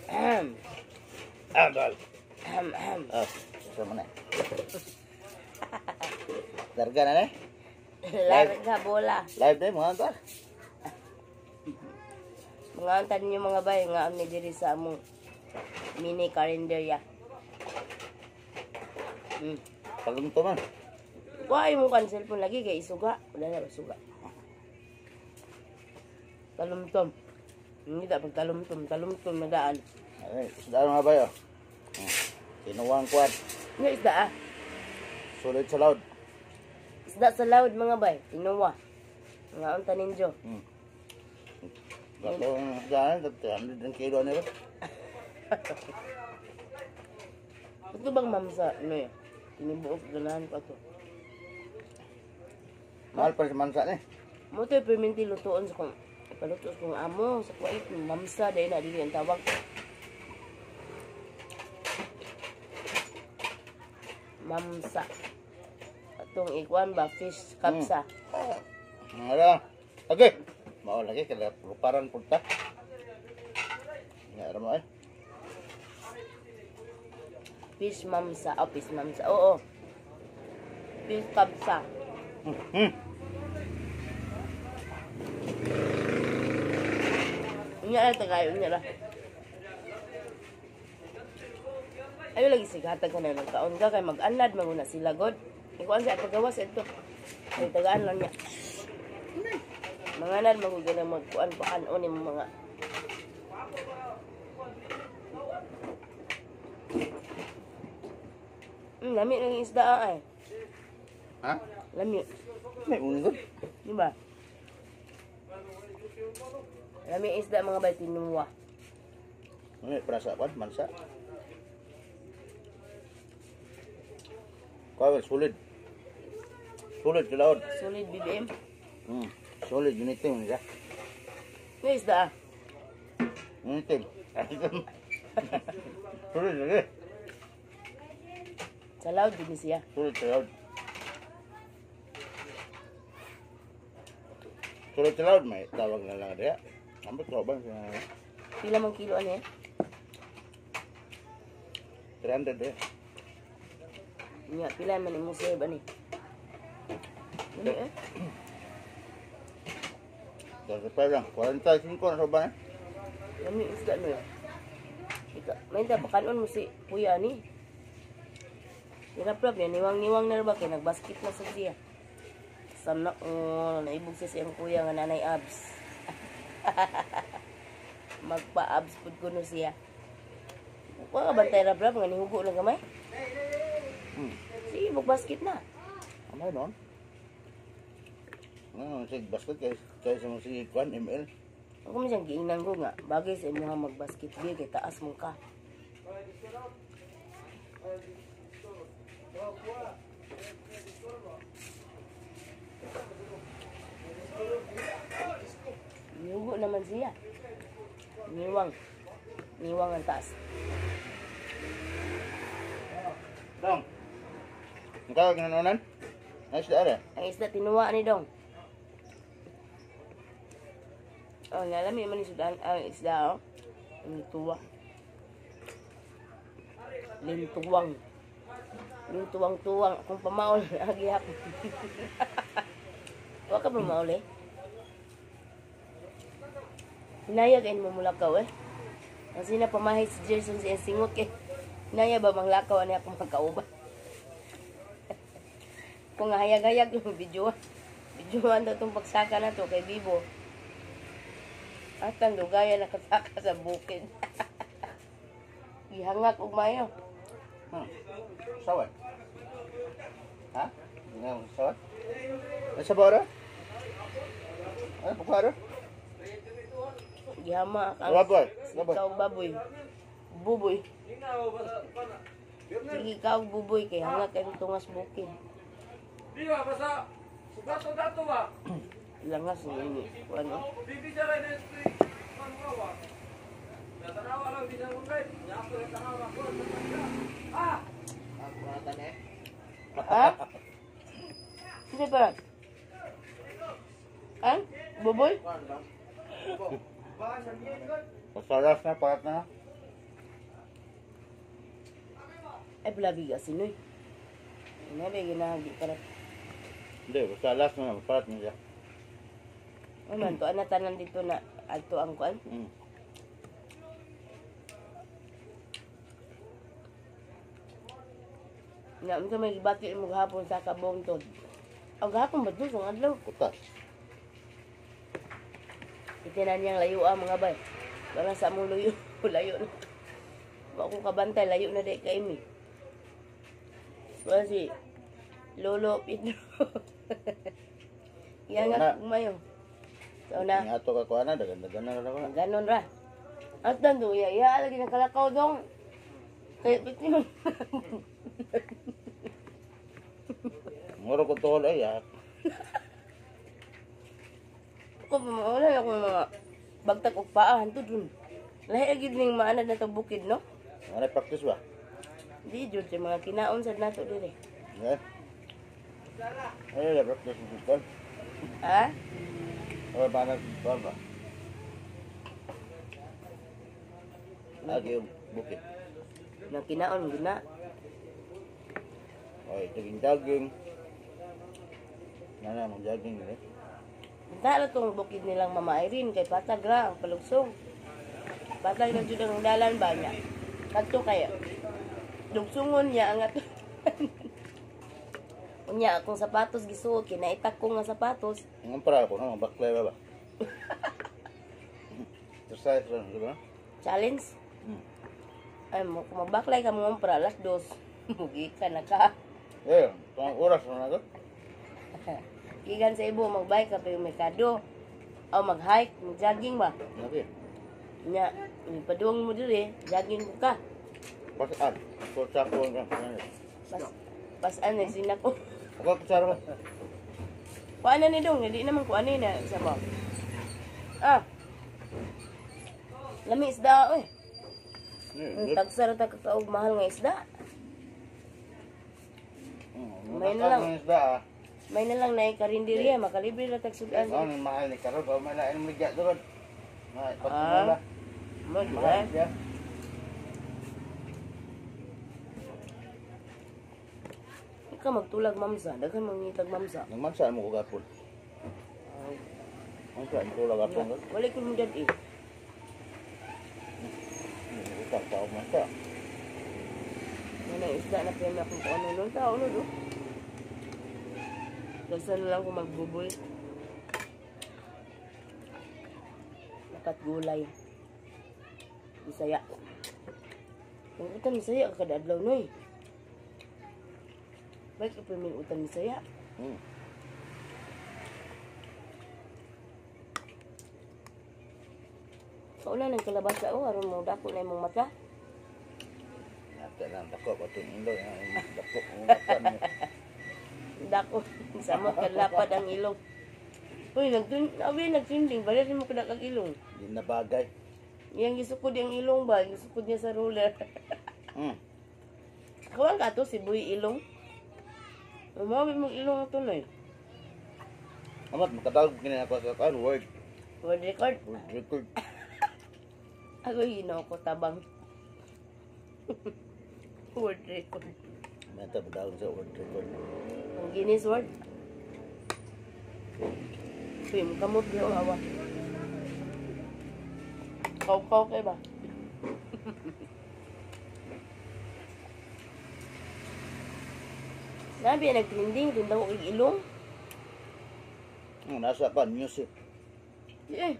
Ahem. Ah, dal. Ahem, ahem. Ah, sama na. Larga na eh. Larga bola. Live na mga antar. Mga antan ninyo, mga bay, nga ni diri sa among mini karinderya. Palunto man. Kuha mo kan cellphone lagi kay isuga. Wala na isuga. Talumtom. Hindi ta pag talumtom, talumtom na daan. Ay, isda mga bayo. Tinuwang kwan. Nga isda ah. Solid sa loud. Isda sa loud, mga bay. Tinuwa. Mga unta ninyo. Gato ang isda, 300 kilo nila. Ito bang mamsa? Ano eh? Tinibuok ganahan pa to. Mahal pa si mansa ni. Mo to perminti lutuon sa kong ipaluto sa kong amo sa kuwait mamsa dahil na dili ang tawag. Mamsa. Atong ikuan ba fish kabsa. Ala. Okay. Mao lagi kaya luparan punta. Nga ra mo eh. Fish mamsa. Oh, fish mamsa. Oo. Fish kabsa. Unya lang tagayo, unya lang. Ayo lagi sigatag ko na magkaon ka kay mag-anlad man na sila god. Ikuan sa pagawas ito. Ay tagaan lang niya. Manganad man gud na magkuan pa kanon ni mga. Lami ng isda ay. Ha? Lami. May unod. Di ba? Lami isda, mga bay, tinuwa. Ano prasa kwan mansa. Kawal solid. Solid sa loud. Solid BBM. Solid unity mo siya. Nga isda ah. Unity. Solid lagi. Sa loud din siya. Solid sa loud. Solid sa loud may tawag na lang diya. Ambot ko ba siya? Pila man kilo ani eh? 300 eh. Nya pila man imong serve ani? Ano eh? 35 lang. 45 na soba eh. Lami isda no. Ika, may ta pakanon mo si kuya ni. Hirap-rap niya, niwang-niwang na ba kay nagbasket na sa siya. Sam na oh, naibog siya sa iyang kuya nga nanay abs. Magpa-abs pud kuno siya. Wa ka bantay rap-rap nga nihugo lang gamay. Sige, magbasket na. Ano noon? Ano, sige, basket kay kay sa mga sige kwan ML. Ako man siyang giingnan ko nga bagay sa imuha magbasket bi kay taas mo ka. Nihugo naman siya. Niwang. Niwang ang taas. Dong. Ikaw ginanunan? Ay isda ra. Ang isda tinuwa ni Dong. Oh, nalami man ni sudan ang isda oh. Ang tuwa. Lintuwang. Lintuwang-tuwang akong pamaol agi ako. Wa ka pamaol eh. Hinaya kay mo mulakaw eh. Ang sina pamahay si Jason sa singot kay. Hinaya ba manglakaw ani ako magkauban. Kung hayag-hayag yung video. Videoan daw itong pagsaka na to kay Bibo. At ang lugaya nakasaka sa bukid. Gihangak og mayo. Saway. Ha? Nga saway? Ay sabaw ra? Ay pagkara? Gihama ang Baboy. Baboy. Ikaw baboy. Buboy. Sige ka og buboy kay hangak kay tungas bukid. Di ba basta dato-dato ba? Langas ni ano? Bibi siya rin yung ba? Natanawa lang di na mo guys. Ako rin tanawa ko. Ah! Ha? Hindi pa. Ah? Buboy? Masalas na, parat na. Ay, palabi ka sinoy. Hindi, ginahagi para. Hindi, basta last na, parat na siya. Ano man, tuan na tanan dito na adto ang kuan. Nga, unsa may gibati mo gahapon sa kabong tod. Ang gahapon ba doon, ang adlaw? Kutas. Itinan niyang layo ah, mga bay. Wala sa among luyo. Layo na. Wa ko kabantay, layo na di kay mi. Wala si Lolo Pedro. Yan nga, kumayo. So na. Nga ato ka kuha na, dagan-dagan na na. Ganon ra. At nando, iya, iya, lagi ng kalakaw dong. Kaya piti mo. Muro ko tuhol ay, ah. Ako, wala na akong mga bagtak og paa, hanto dun. Lahi agad ning maanad na itong bukid, no? Wala practice ba? Di, jud, sa mga kinaon sad nato dire. Eh? Ay, wala practice mo tuhol. Ha? Wala ba na tuhol ba? Lagi yung bukid. Mga kinaon, guna. Ay, daging-daging. Nga na, mag-jogging na eh. Punta na tong bukid nilang Mama Irene kay patag ra ang palugsong. Patag na jud ang dalan ba niya. Kadto kay dugsungon niya ang ato. Unya akong sapatos gisuot kinaitak ko nga sapatos. Ang para ako na mabaklay ba ba? Exercise lang, di ba? Challenge. Ay mo kung magbaklay ka mo para alas 2. Mugi ka na ka. Eh, kung oras na na to. Gikan sa ibo magbike ka pero merkado. O mag-hike, mag-jogging ba? Lagi. Nya, ipaduong mo diri, jogging ko ka. Pasaan? So, sa ko ang Pas pasaan eh, sinako. Ako kutsara ba? Kuan na ni dong, hindi naman kuan ni na sa ba. Ah. Lami isda oy. Ni, Tagsa ra ta kakaog mahal nga isda. May na lang. Isda ah. May na lang naay karinderya, makalibre ra tag sudan. Ano ni mahal ni karon ba may lain mo ligya doon. May Ah. pagkumula. Mo di Mahal ba? siya. Ikaw magtulag mamsa, daghan mangitag mamsa. Nagmansa mo ko gapon. Mansa mo ko gapon. Wala ko mo dad eh. Utang pa ako mansa. Wala isda na pwede akong kuan nun tao no do. Dagsan na lang ko magbubol. Dapat gulay. Bisaya. Ang utan Bisaya kada adlaw noy. Bakit ka may utan Bisaya? Kauna ng kalabasa o aron mo dako na imong mata. Nata lang dako pa itong ilong. Dako ang mata mo. Dako samot kalapad ang ilong. Uy, nagtun abi nagtrending bali mo kada kag ilong. Di na bagay. Iyang gisukod ang ilong ba? Gisukod niya sa ruler. Kawan ka to si Buy Ilong. Umawi mong ilong ito na eh. Amat makatawag kini ako sa kan word. World record. Word record. Ako hino ko tabang. World record. May tabadawag sa word record. Ang Guinness World. Uy, kamot niyo hawa. Kaw-kaw kay ba? Nabi nagtrending tindaw og ilong. Nasa pa music. Eh.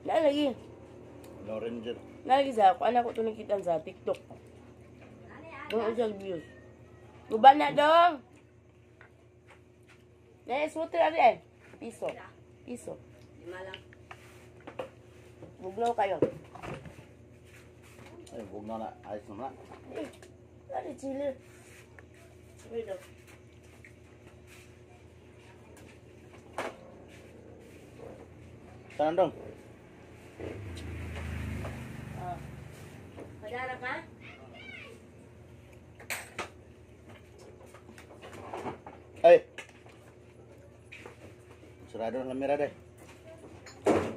Nalagi. No Ranger. Nalagi sa ako anak ko ito nakitaan sa TikTok. Ang usag views. Guban na dong. Na sutra ari eh. Piso. Piso. 5 lang. Bugnaw kayo. Ay, bugnaw na. Ayos na na. Eh, ari chiller. Wait up. Saan dong? Ah. Padara ka? Ay! Sarado na lamira day.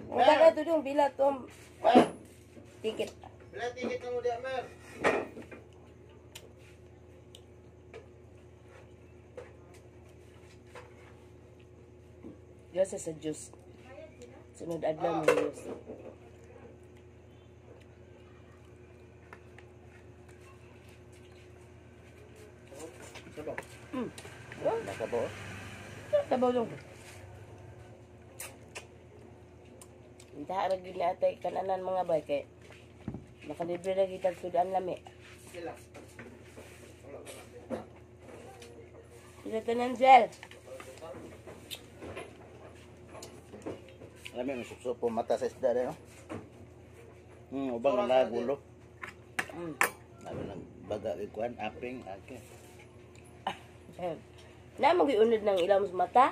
Wala na to dong, pila to. Pa, Ticket. pila ticket na mo di Amer. Grasya sa Diyos. Sunod adlaw mo Diyos. Sabaw. Oh, Nakabaw. tabaw dong. Inta ra gyud na atay kananan, mga bay, kay nakalibre ra gyud tag sudan lami. Sila. Sila tanan gel. Alam mo, may sup-sup mata sa isda rin, no? Ubang na gulo. Sabi lang, baga ikuan, aping, ake. Na mo unod ng ilawom sa mata.